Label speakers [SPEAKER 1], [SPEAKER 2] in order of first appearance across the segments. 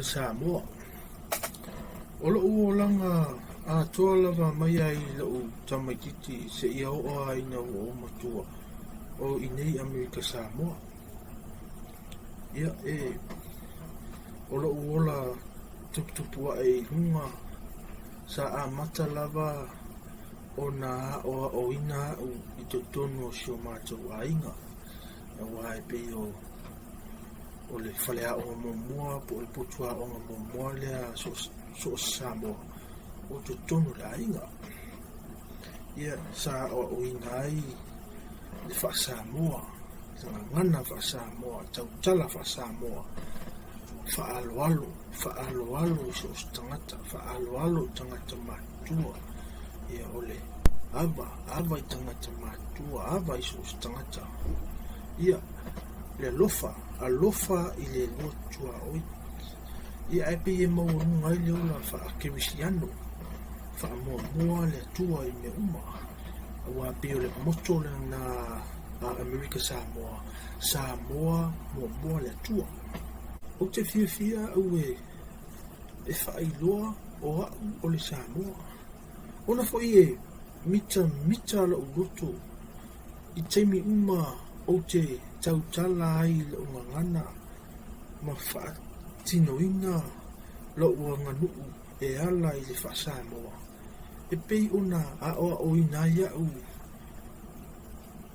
[SPEAKER 1] le Samoa. O lo'u olaga atoa lava mai ai i lo'u tamaitiiti seia oo lava ina ua ou matua o i inei i Amerika Samoa. Ia, e, o lo'u ola tuputupu a'e i luga sa amata lava ona aoaoina a'u i totonu o si o matou aiga, aua e pei o o le faleaoga muamua po o le potu aoga muamua lea so o se Samoa o totonu o le aiga. Ia, sa aoaoina ai le faa-Samoa, le gagana faa-Samoa, tautala faa-Samoa, faaaloalo, faaaloalo i so o se tagata, faaaloalo i tagata matutua. Ia, o le ava, ava i tagata matutua, ava i so o se tagata. Ia, le alofa, alofa i le lua tuaoi. Ia, ae pei e maualuga ai le ola faakerisiano, faamuamua le Atua i mea uma. Aua pei o le motto lena a Amerika Samoa, Samoa muamua le Atua. Ou te fiafia au e e faailoa o a'u o le Samoa. Ona foi e mitamita lo'u loto i taimi uma ou te tautala ai i lo'u gagana ma faatinoina lo'u aganuu e ala i le faa-Samoa, e pei ona aoaoina ai a'u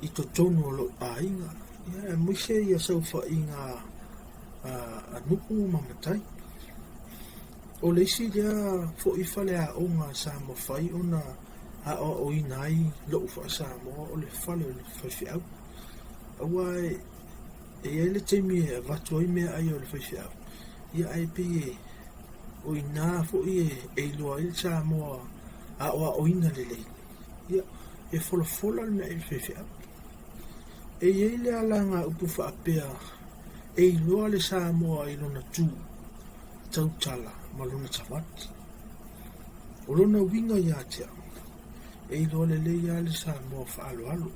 [SPEAKER 1] i totonu o lo'u aiga, ia aemaise ia saofaiga a nuu ma matai. O le isi lea foi faleaoga sa mafai ona aoaoina ai lo'u faa-Samoa o le fale o le faifeau. Aua e i ai le taimi e avatu ai meaai a le faifeau, ia ae pei e o i ina foi e iloa ai le Samoa aoaoina lelei, ia e folafola le meaai a le faifeau. E i ai le alagaupu faapea e iloa le Samoa i lona tu tautala ma lona savali. O lona uiga ia te au, e iloa lelei lava le Samoa faaaloalo,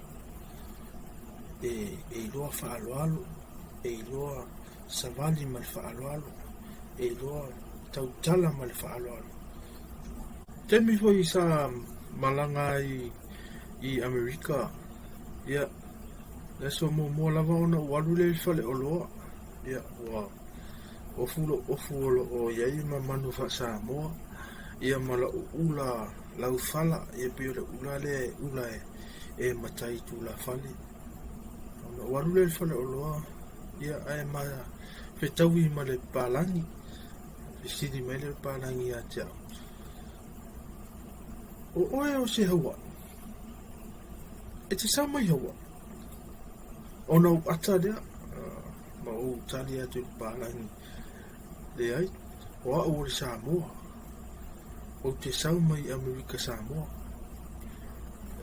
[SPEAKER 1] e iloa faaaloalo, e iloa savali ma le faaaloalo, e iloa tautala ma le faaaloalo. Taimi foi sa malaga ai i Amerika, ia, le aso muamua lava ona ou alu lea i le faleoloa, ia, ua ofu lou ofu o lo o i ai ma manu faa-Samoa, ia ma lau ula laufala, ia pei o le ula lea e ula e matai tulafale. Ona ou alu lea i le faleoloa, ia, ae ma fetaui ma le papalagi, fesili mai le papalagi ia te au, O oe o se Hawaii? E te sau mai Hawaii? Ona ou ata lea, ma ou tali atu i le papalagi, Leai, o au o le Samoa. Ou te sau mai Amerika Samoa.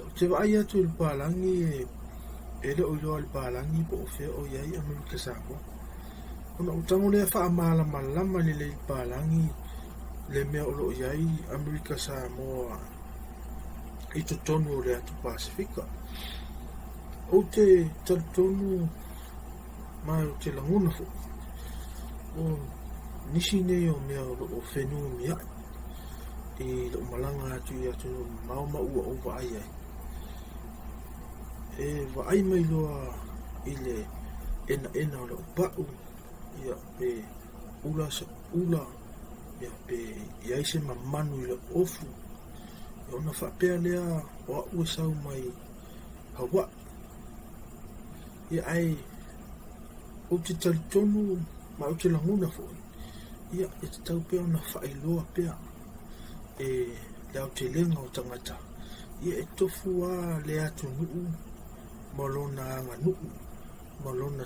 [SPEAKER 1] Ou te vaai atu i le papalagi e le o iloa e le papalagi po o fea o i ai Amerika Samoa. Ona ou tago lea faamalamalama lelei i le papalagi le mea o lo o i ai Amerika Samoa i totonu o le atu Pasefika. Ou te talitonu ma ou te lagona foi o nisi nei o mea o lo o fenumia'i i lou malaga atu i atunuu mamao ma ua ou vaai ai. E vaai mai loa i le enaena o lau pa'u, ia, pe ula se ula, ia, pe i ai se mamanu i lau ofu, ia, ona faapea lea o a'u e sau mai Hawaii. Ia, ae ou te talitonu ma ou te lagona foi, ia, e tatau pea ona faailoa pea e le aotelega o tagata, ia, e tofu lava le atunuu ma lona aganuu ma lona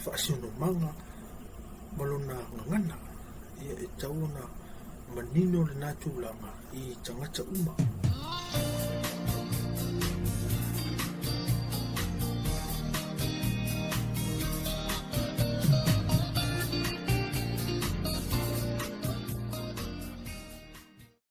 [SPEAKER 1] faasionomaga ma lona gagana. Ia, e tatau ona manino lena tulaga i tagata uma.